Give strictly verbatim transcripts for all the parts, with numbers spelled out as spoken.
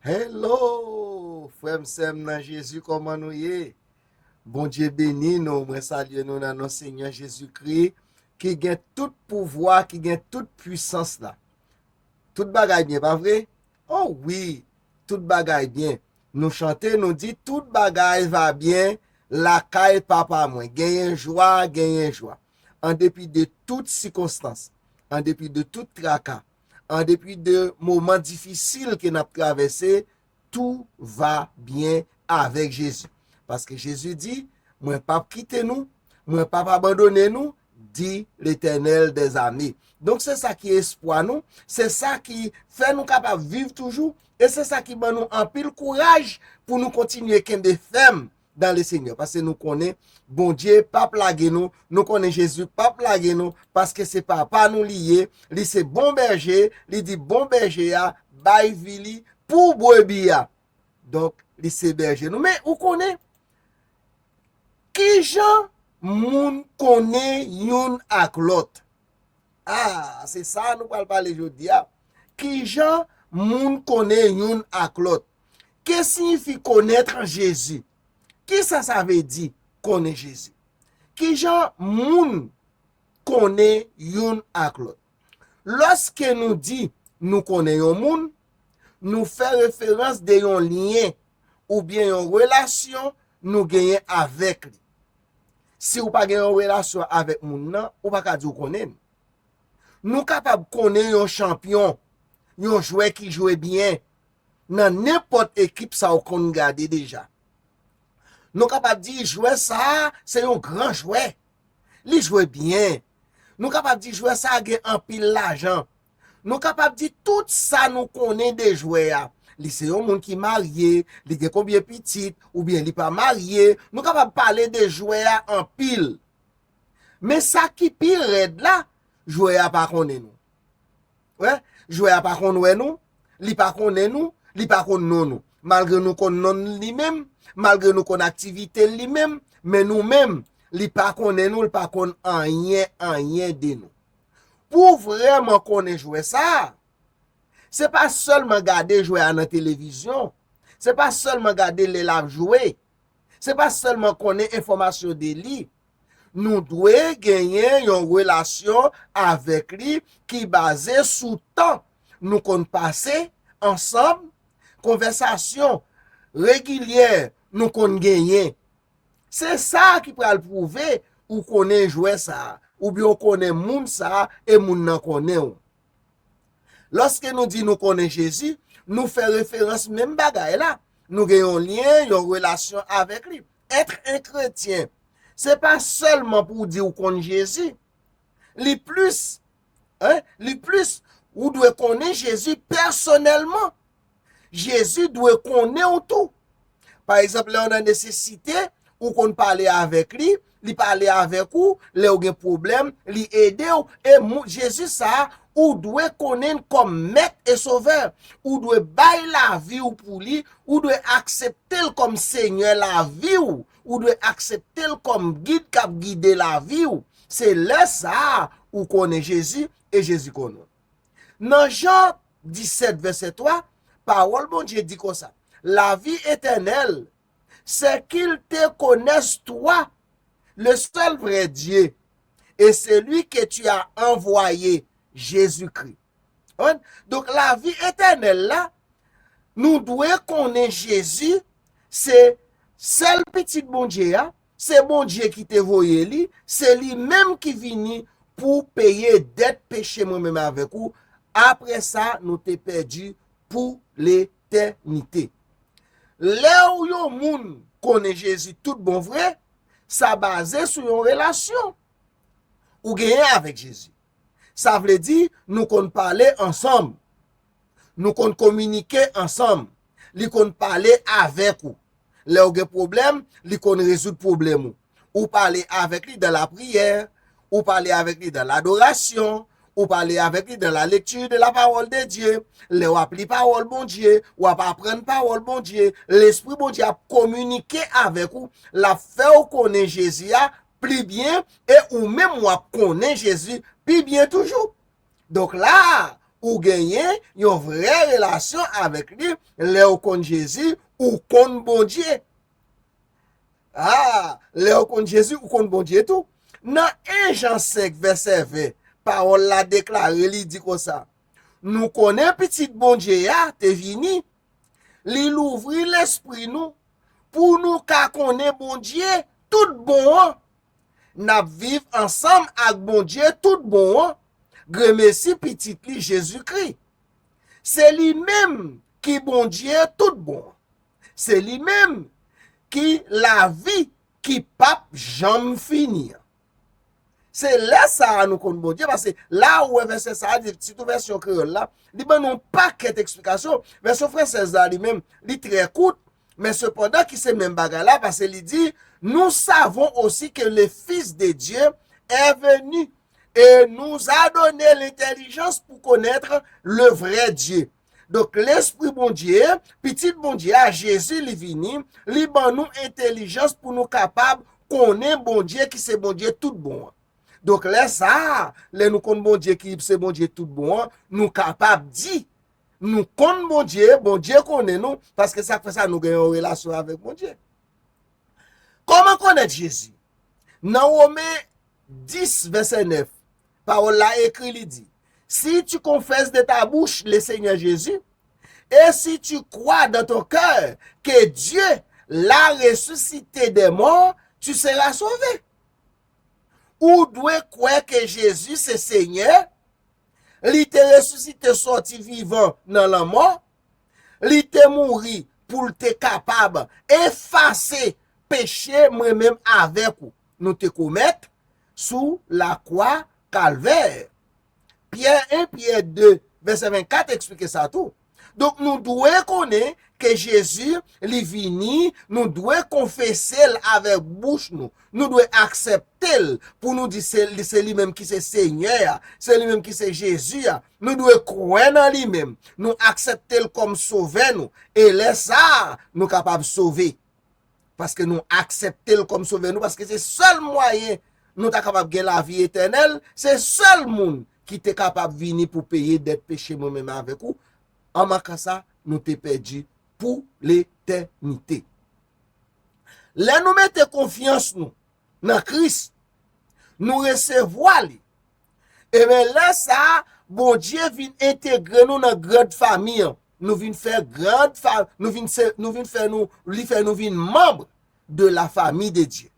Hello, frè m, sè m nan Jezi, kòman nou ye? Bondye beni nou, mwen salye nou nan non Senyè Jezikri, ki gen tout pouvwa, ki gen tout pwisans la. Tout bagay byen, pa vre? Oh wi, tout bagay byen. Nou chante, nou di, tout bagay va byen, lakay papa mwen. Genyen jwa, genyen jwa. An depi de tout sikonstans, an depi de tout traka, an depi de moman difisil ke n ap travèse, tout va byen avèk Jezi. Paske Jezi di, mwen p ap kite nou, mwen p ap abandone nou, di Letènèl dèzame. Donk, se sa ki espwa nou, se sa ki fè nou kapab viv toujou, e se sa ki ban nou anpil kouraj pou nou kontinye kenbe fèm dan le Senyè. Paske nou konnen Bondye p ap lage nou, nou konnen Jezi p ap lage nou, paske se papa nou li ye, li se bon bèje, li di bon bèje a bay vi li pou brebi a. Donk, li se bèje nou. Men, ou konnen, kijan moun konnen youn ak lòt? Ah, se sa nou pral pale jodi a. Kijan moun konnen youn ak lòt? Que signifie connaître Jésus? Kisa sa vle di konnen Jezi? Kijan moun konnen youn ak lòt? Lòske nou di nou konnen yon moun, nou fè referans de yon lyen oubyen yon relasyon nou genyen avèk li. Si w pa gen yon relasyon avèk moun nan, ou pa ka di w konnen l. Nou kapab konnen yon chanpyon, yon jwè ki jwe byen, nan nenpòt ekip sa w konn gade deja. Nou kapab di jwè sa a se yon gran jwè. Li jwe byen. Nou kapab di jwè sa a gen anpil lajan. Nou kapab di tout sa nou konnen de jwè a. Li se yon moun ki marye, li gen konbyen pitit, oubyen li pa marye. Nou kapab pale de jwè a anpil. Men sa ki pi rèd la, jwè a pa konnen nou. Wè, jwè a pa konn wè nou, li pa konnen nou, li pa konn non nou. Malgre nou konn non li menm, malgre nou konn aktivite li menm, men nou menm, li pa konnen nou, li pa konn anyen, anyen de nou. Pou w vrèman konnen jwè sa a, se pa sèlman gade jwè a nan televizyon, se pa sèlman gade lè l ap jwe, se pa sèlman konnen enfòmasyon de li. Nou dwe genyen yon relasyon avèk li ki baze sou tan nou konn pase ansanm, konvèsasyon regilyè nou konn genyen. Se sa ki pral pwouve ou konnen jwè sa a, oubyen ou konnen moun sa a e moun nan konnen w. Lòske nou di nou konnen Jezi, nou fè referans menm bagay la. Nou gen yon lyen, yon relasyon avèk li. Être un chrétien, se pa sèlman pou w di w konn Jezi. Li plis, en, li plis, ou dwe konnen Jezi pèsonèlman. Jezi dwe konnen w tou. Pa egzanp, lè w nan nesesite, ou konn pale avèk li, li pale avèk ou, lè w gen pwoblèm, li ede w. E mou-, Jezi sa a, ou dwe konnen l kòm Mèt e Sovè. Ou dwe bay lavi w pou li, ou dwe aksepte l kòm Senyè lavi w, ou dwe aksepte l kòm gid k ap gide lavi w. Se lè sa a, ou konnen Jezi e Jezi konnen w. Nan Jan disèt, vèsè twa, pawòl Bondye di konsa, la vie éternelle, c'est qu'ils te connaissent, toi, le seul vrai Dieu, et celui que tu as envoyé, Jésus-Christ. Konprann? Donk, lavi etènèl la, nou dwe konnen Jezi se sèl Pitit Bondye a, se Bondye ki te voye li, se li menm ki vini pou peye dèt peche mwen menm avèk ou. Apre sa, nou te pèdi pou letènite. Lè w yon moun konnen Jezi tout bon vre, sa baze sou yon relasyon ou genyen avèk Jezi. Sa vle di, nou konn pale ansanm. Nou konn kominike ansanm. Li konn pale avèk ou. Lè w gen pwoblèm, li konn rezoud pwoblèm ou. Ou pale avèk li dans la prière, ou pale avèk li dans l'adoration, ou pale avèk li dans la lecture de la parole de Dieu. Lè w ap li pawòl Bondye, w ap aprann pawòl Bondye, Lespri Bondye ap kominike avèk ou, l ap fè w konnen Jezi a pli byen, e ou menm w ap konnen Jezi pi byen toujou. Donk la, Ou genyen yon vrè relasyon avèk li. Lè w konn Jezi, ou konn Bondye. Ah, lè w konn Jezi, ou konn Bondye tou. Nan en Jan senk, vèsè ven, pawòl la deklare, li di konsa: Nou konnen Pitit Bondye a te vini, li louvri lespri nou pou nou ka konnen Bondye tout bon an. N ap viv ansanm ak Bondye tout bon an, gremesi Pitit li Jezikri. Se li menm ki Bondye tout bon an. Se li menm ki lavi ki p ap janm fini an. Se lè sa a nou konn Bondye, paske la ou wè vèsè sa a, sitou vèsyon kreyòl la, li ban nou yon pakèt eksplikasyon. Vèsyon fransèz la, li menm, li trè kout, men sepandan ki se menm bagay la, paske li di: Nous savons aussi que le Fils de Dieu est venu et nous a donné l'intelligence pour connaître le vrai Dieu. Donk, Lespri Bondye, Pitit Bondye a, Jezi, li vini, li ban nou entèlijans pou nou kapab konnen Bondye ki se Bondye tout bon an. Donk, lè sa a, lè nou konn Bondye ki se Bondye tout bon an, nou kapab di, nou konn Bondye, Bondye konnen nou, paske sa k fè sa, nou gen yon relasyon avèk Bondye. Kòman konèt Jezi? Nan Women dis, vèsè nèf, pawòl la ekri, li di: Si tu confesses de ta bouche le Seigneur Jésus, et si tu crois dans ton cœur que Dieu l'a ressuscité des morts, tu seras sauvé. Ou dwe kwè ke Jezi se Senyè, li te resisite sòti vivan nan lanmò, li te mouri pou l te kapab efase peche mwen menm avèk ou nou te komèt sou lakwa Kalvè. Pyè, en Pyè de, vèsè vennkat eksplike sa tou. Donk, nou dwe konnen ke Jezi, li vini, nou dwe konfese l avèk bouch nou. Nou dwe aksepte l pou nou di se, se li menm ki se Senyè a, se li menm ki se Jezi a. Nou dwe kwè nan li menm. Nou aksepte l kòm Sovè nou. E lè sa a, nou kapab sove. Paske nou aksepte l kòm Sovè nou, paske se sèl mwayen nou ta kapab gen lavi etènèl, se sèl moun ki te kapab vini pou peye dèt peche mwen menm avèk ou. An mankan sa, nou te pèdi pou letènite. Lè nou mete konfyans nou nan Kris, nou resevwa li. Ebyen, lè sa a, Bondye vin entegre nou nan grand fami an. Nou vin fè grand fa-, nou vin se, nou vin fè nou, li fè nou vin manm de la famille de Dieu.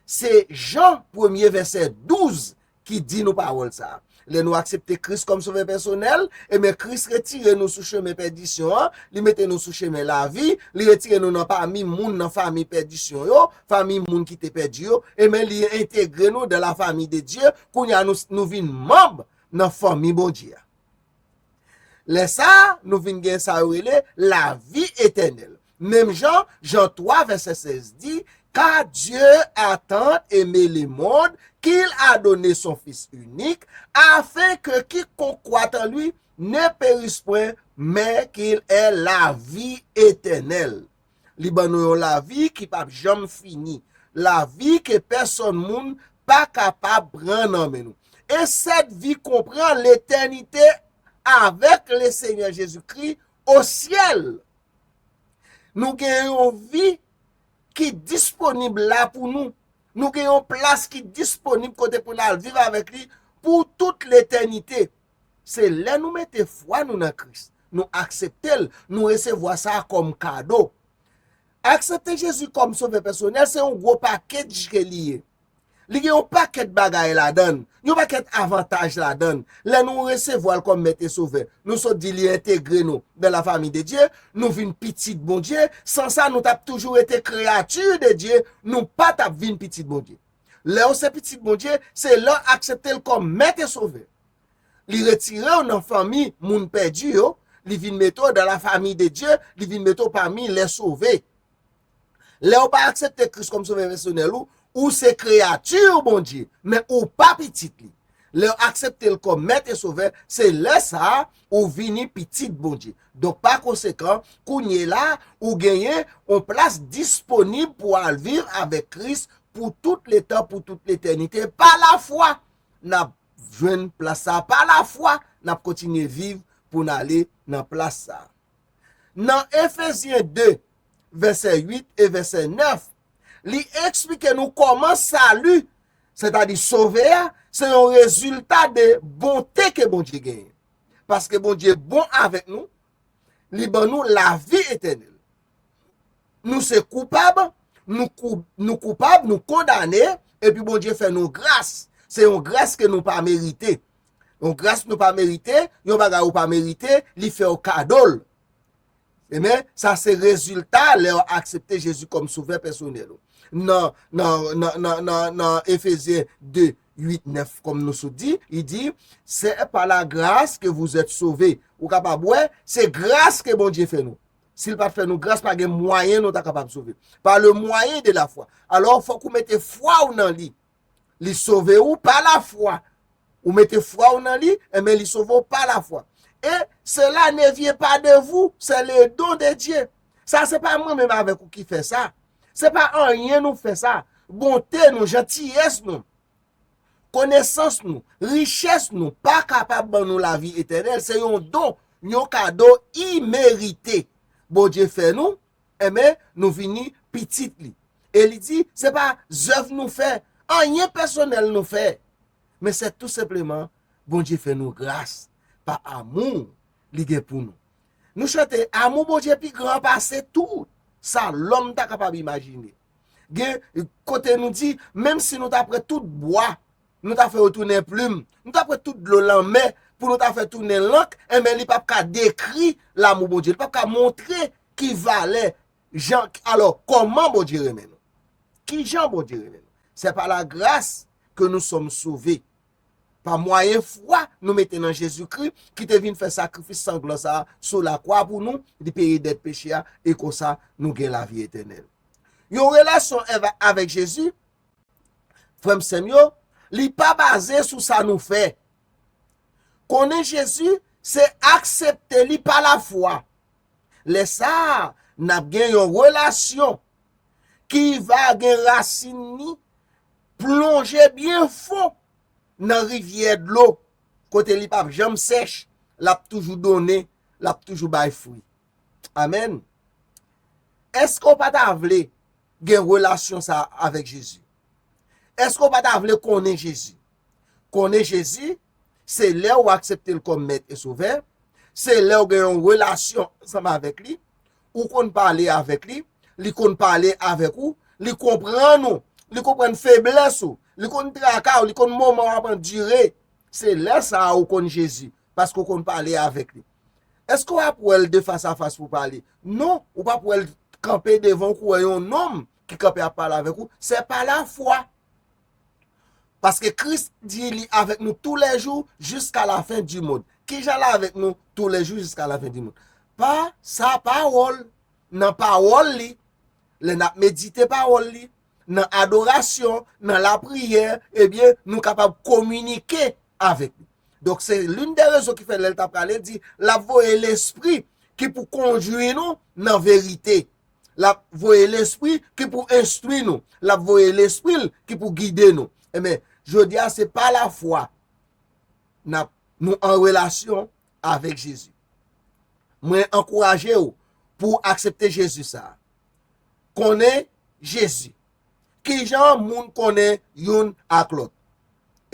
Se Jan premye vèsè douz ki di nou pawòl sa a. Lè nou aksepte Kris kòm Sovè pèsonèl, ebyen, Kris retire nou sou chemen pèdisyon an, li mete nou sou chemen lavi, li retire nou nan pami moun nan fami pèdisyon yo, fami moun ki te pèdi yo, ebyen, li entegre nou dans la famille de Dieu, kounye a nou, nou vin manm nan fanmi Bondye a. Lè sa a, nou vin gen sa yo rele lavi etènèl. Menm jan, Jan twa, vèsè sèz di: Car Dieu a tant aimé le monde qu'il a donné son Fils unique, afin que quiconque croit en lui ne périsse point, mais qu'il ait la vie éternelle. Li ban nou yon lavi ki p ap janm fini. Lavi ke pèsòn moun pa kapab pran nan men nou. Et cette vie comprend l'éternité avec le Seigneur Jésus-Christ au ciel. Nou gen yon vi ki disponib la pou nou. Nou gen yon plas ki disponib kote pou n al viv avèk li pou tout letènite. Se lè nou mete fwa nou nan Kris, nou aksepte l, nou resevwa sa kòm kado. Aksepte Jezi kòm Sovè pèsonèl, se yon gwo package ke li ye. Li gen yon pakèt bagay ladan l, yon pakèt avantaj ladan l. Lè nou resevwa l kòm Mèt e Sovè, nou sot di li entegre nou dans la famille de Dieu, nou vin pitit Bondye. San sa, nou t ap toujou rete créature de Dieu, nou pa t ap vin pitit Bondye. Lè w se pitit Bondye, se lè w aksepte l kòm Mèt e Sovè. Li retire w nan fanmi moun pèdi yo, li vin mete w dans la famille de Dieu, li vin mete w pami les sauvés. Lè w pa aksepte Kris kòm Sovè pèsonèl ou, ou se kreyati Bondye, men ou pa pitit li. Lè w aksepte l kòm Mèt e Sovè, se lè sa a ou vini pitit Bondye. Donk, pa konsekan, kounye la, ou genyen yon plas disponib pou w al viv avèk Kris pou tout letan, pou tout letènite, pa lafwa. N ap jwenn plas sa a pa lafwa, n ap kontinye viv pou n ale nan plas sa a. Nan Efezyen de, vèsè uit e vèsè nèf, li eksplike nou kòman sali, sètadi sove a, se yon rezilta de bonte ke Bondye genyen. Paske Bondye bon avèk nou, li ban nou lavi etènèl. Nou se koupab, nou kou, nou koupab, nou kondane, epi Bondye fè nou gras. Se yon gras ke nou pa merite. Yon gras nou pa merite, yon bagay ou pa merite, li fè w kado l. Amen. Sa se rezilta lè w aksepte Jezi kòm sovè pèsonèl ou. Nan, nan, nan, nan, nan, nan Efezyen de, uit, nèf, kòm nou sot di, li di, c'est par la grâce que vous êtes sauvés. Ou kapab wè, se gras ke Bondye fè nou. Si l pa t fè nou gras, pa gen mwayen nou ta kapab sove. Par le moyen de la foi. Alò, fòk ou mete fwa w nan li. Li sove ou pa lafwa. Ou mete fwa w nan li, enben li sove w pa lafwa. Et cela ne vient pas de vous, c'est le don de Dieu. Sa se pa mwen menm avèk ou ki fè sa. Se pa anyen nou fè sa. Bonte nou, jantiyès nou, konesans nou, richès nou pa kapab ban nou lavi etènèl. Se yon don, yon kado imerite. Bondye fè nou, enben, nou vini pitit li. E li di, se pa zèv nou fè, anyen pèsonèl nou fè, men se tou senpleman Bondye fè nou gras pa amou li gen pou nou. Nou chante, amou Bondye pi gran pase tout sa lòm ta kapab imajine. Gen kote nou di, menm si nou ta pran tout bwa, nou ta fè yo tounen plim, nou ta pran tout dlo lanmè pou nou ta fè tounen lank, enben li p ap ka dekri lamou Bondye, li p ap ka montre ki valè, jan, alò, kòman Bondye renmen nou. Ki jan Bondye renmen nou? C'est par la grâce que nous sommes sauvés. Pa mwayen fwa nou mete nan Jezikri ki te vin fè sakrifis sanglan sa a sou lakwa pou nou, li peye dèt peche a, e konsa nou gen lavi etènèl. Yon relasyon ava-, avèk Jezi, frè m, sè m yo, li pa baze sou sa nou fè. Konnen Jezi, se aksepte li pa lafwa. Lè sa a, n ap gen yon relasyon ki va gen rasin li plonje byen fon nan rivyè dlo, kote li p ap janm sèch, l ap toujou donnen, l ap toujou bay fwi. Amèn. Èske w pa ta vle gen relasyon sa a avèk Jezi? Èske w pa ta vle konnen Jezi? Konnen Jezi, se lè w aksepte l kòm Mèt e Sovè, se lè w gen yon relasyon ansanm avèk li, ou konn pale avèk li, li konn pale avèk ou, li konprann ou, li konprann feblès ou, li konn traka w, li konn moman w ap andire. Se lè sa a ou konn Jezi, paske w konn pale avèk li. Èske w ap wè l de fas a fas pou pale? Non, ou p ap wè l kanpe devan w kou wè yon nonm ki kanpe ap pale avèk ou. Se pa lafwa. Paske Kris di li avèk nou toulèjou jiska lafen di mond. Kijan l avèk nou toulèjou jiska lafen di mond? Pa sa pawòl, nan pawòl li, lè n ap medite pawòl li, nan adorasyon, nan lapriyè, ebyen, nou kapab kominike avèk li. Donk, se l'une des raisons ki fè lè l t ap prale, l di, l ap voye Lespri ki pou kondui nou nan verite. L ap voye Lespri ki pou enstwi nou. L ap voye Lespri l ki pou gide nou. Enben, jodi a, se pa lafwa n ap, nou an relasyon avèk Jezi. Mwen ankouraje w pou w aksepte Jezi sa a. Konnen Jezi. Kijan moun konnen youn ak lòt?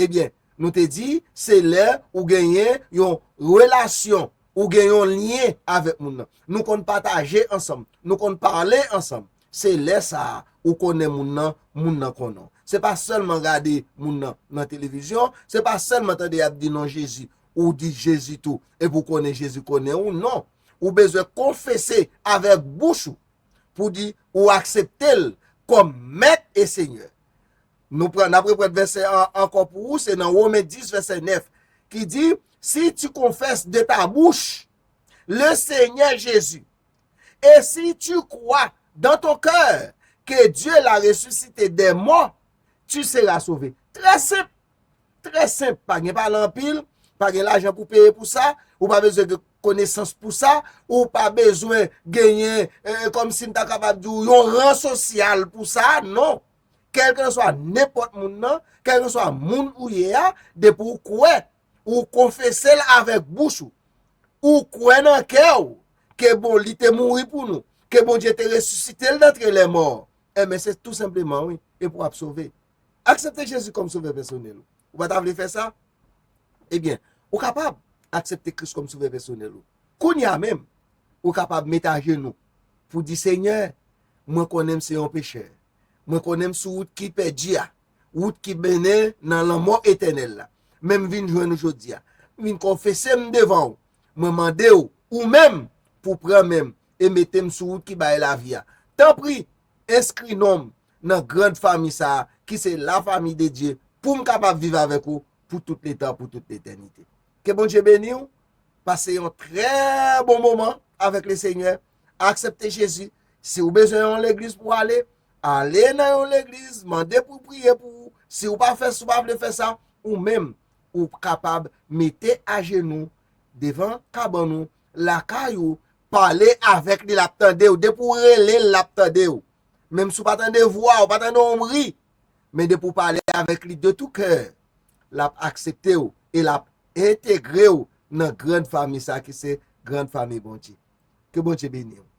Ebyen, nou te di, se lè ou genyen yon relasyon, ou gen yon lyen avèk moun nan. Nou konn pataje ansanm, nou konn pale ansanm. Se lè sa a ou konnen moun nan, moun nan konnen w. Se pa sèlman gade moun nan nan televizyon, se pa sèlman tande y ap di non Jezi, ou di Jezi tou, epi w konnen Jezi konnen ou, non. Ou bezwen konfese avèk bouch ou pou di ou aksepte l kòm Mèt e Senyè. Nou pran, n ap reprann vèsè an ankò pou ou, se nan Women dis, vèsè nèf, ki di, si tu confesses de ta bouche le Seigneur Jésus, et si tu crois dans ton cœur que Dieu l'a ressuscité des morts, tu seras sauvé. Trè senp. Trè senp, pa gen pale anpil, pa gen lajan pou peye pou sa, ou pa bezwen gen konesans pou sa, ou pa bezwen genyen, eh, kòmsi m ta kapab di w, yon ran sosyal pou sa, non. Kèlkeswa nenpòt moun nan, kèlkeswa moun ou ye a, depi w kwè, ou konfese l avèk bouch ou, ou kwè nan kè w ke bon, li te mouri pou nou, ke Bondye te resisite l d'entre les morts, enben se tou senpleman, wi, epi w ap sove. Aksepte Jezi kòm sovè pèsonèl ou. Ou pa ta vle fè sa? Ebyen, ou kapab aksepte Kris kòm sovè pèsonèl ou. Kounye a menm, ou kapab met ajenou pou di, Senyè, mwen konnen m se yon pechè. Mwen konnen m sou wout ki pèdi a, wout ki mennen nan lanmò etènèl la. Men m vin jwenn ou jodi a. M vin konfese m devan ou. Mwen mande w, ou menm, pou pran men m e mete m sou wout ki bay lavi a. Tanpri, enskri non m nan grand fanmi sa a, ki se la famille de Dieu, pou m kapab viv avèk ou pou tout letan, pou tout letènite. Ke Bondye beni w. Pase yon trè bon moman avèk Lesenyè. Aksepte Jezi. Si w bezwen yon legliz pou w ale, ale nan yon legliz, mande pou priye pou ou. Si w pa fè, si w pa vle fè sa, ou menm, ou kapab mete ajenou devan kabann ou, lakay ou, pale avèk li, l ap tande w. Depi w rele l, l ap tande w. Menm si w pa tande vwa, w pa tande yon bri, men depi w pale avèk li de tout cœur, l ap aksepte w e l ap entegre w nan grand fanmi sa ki se grand fanmi Bondye. Ke Bondye beni w.